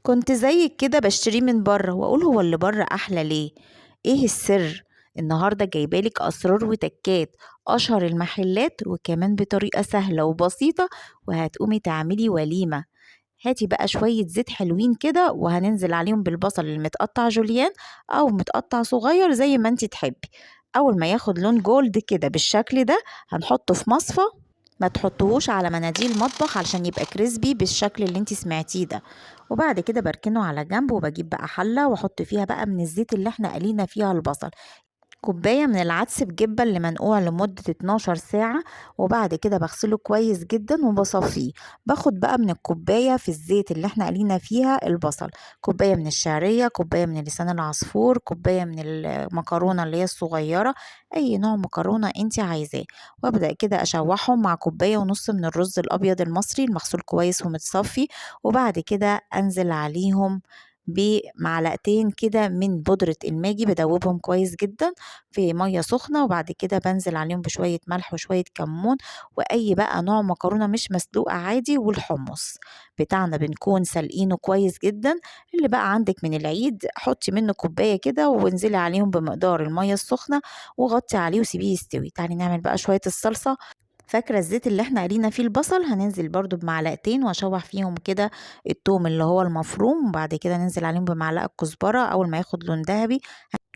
كنت زيك كده بشتريه من بره واقول هو اللي بره احلى ليه؟ ايه السر؟ النهارده جايبالك اسرار وتكات اشهر المحلات، وكمان بطريقة سهلة وبسيطة، وهتقومي تعملي وليمة. هاتي بقى شوية زيت حلوين كده، وهننزل عليهم بالبصل المتقطع جوليان او متقطع صغير زي ما انتي تحبي. اول ما ياخد لون gold كده بالشكل ده هنحطه في مصفى، ما تحطوهوش على مناديل مطبخ علشان يبقى crispy بالشكل اللي انتي سمعتيه ده. وبعد كده بركنه على جنب، وبجيب بقى حله واحط فيها بقى من الزيت اللي احنا قلينا فيها البصل، كوباية من العدس بجبه اللي منقوع لمدة 12 ساعة، وبعد كده بغسله كويس جدا وبصفيه. باخد بقى من الكوباية في الزيت اللي احنا قلينا فيها البصل، كوباية من الشعرية، كوباية من لسان العصفور، كوباية من المكرونه اللي هي الصغيرة، اي نوع مكرونه انت عايزاه. وابدا كده اشوحهم مع كوباية ونص من الرز الابيض المصري المغسول كويس ومتصفي، وبعد كده انزل عليهم بمعلقتين كده من بودرة الماجي، بدوبهم كويس جدا في مية سخنة، وبعد كده بنزل عليهم بشوية ملح وشوية كمون، وأي بقى نوع مكرونة مش مسلوقة عادي. والحمص بتاعنا بنكون سلقينه كويس جدا، اللي بقى عندك من العيد حطي منه كوباية كده وانزلي عليهم بمقدار المية السخنة وغطي عليه وسيبيه يستوي. تعالي نعمل بقى شوية الصلصة. فاكرة الزيت اللي احنا قلينا فيه البصل، هننزل برضو بمعلقتين واشوح فيهم كده التوم اللي هو المفروم، وبعد كده ننزل عليهم بمعلقة كزبرة اول ما ياخد لون ذهبي،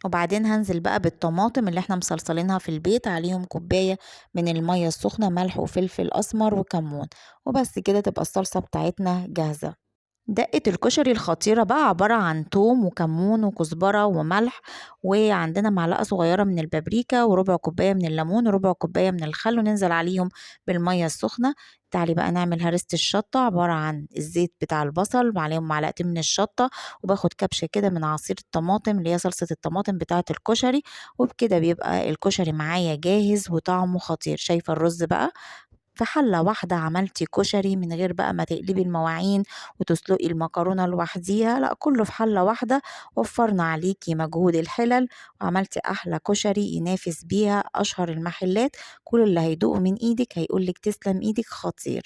وبعدين هنزل بقى بالطماطم اللي احنا مصلصلينها في البيت، عليهم كوباية من المية السخنة، ملح وفلفل اسمر وكمون، وبس كده تبقى الصلصة بتاعتنا جاهزة. دقة الكشري الخطيرة بقى عبارة عن توم وكمون وكزبرة وملح، وعندنا معلقة صغيرة من البابريكا، وربع كوباية من الليمون، وربع كوباية من الخل، وننزل عليهم بالمية السخنة. تعالي بقى نعمل هرسة الشطة، عبارة عن الزيت بتاع البصل وعليهم معلقتين من الشطة، وباخد كبشة كده من عصير الطماطم اللي هي صلصة الطماطم بتاعة الكشري، وبكده بيبقى الكشري معايا جاهز وطعمه خطير. شايفة الرز بقى في حلة واحدة عملتي كشري من غير بقى ما تقلبي المواعين وتسلقي المكرونة لوحديها، لا كله في حلة واحدة، وفرنا عليكي مجهود الحلل وعملتي أحلى كشري ينافس بيها أشهر المحلات. كل اللي هيدوقه من إيدك هيقولك تسلم إيدك، خطير.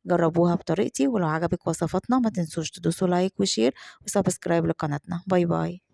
جربوها بطريقتي، ولو عجبك وصفاتنا ما تنسوش تدوسوا like و share و subscribe لقناتنا. bye bye.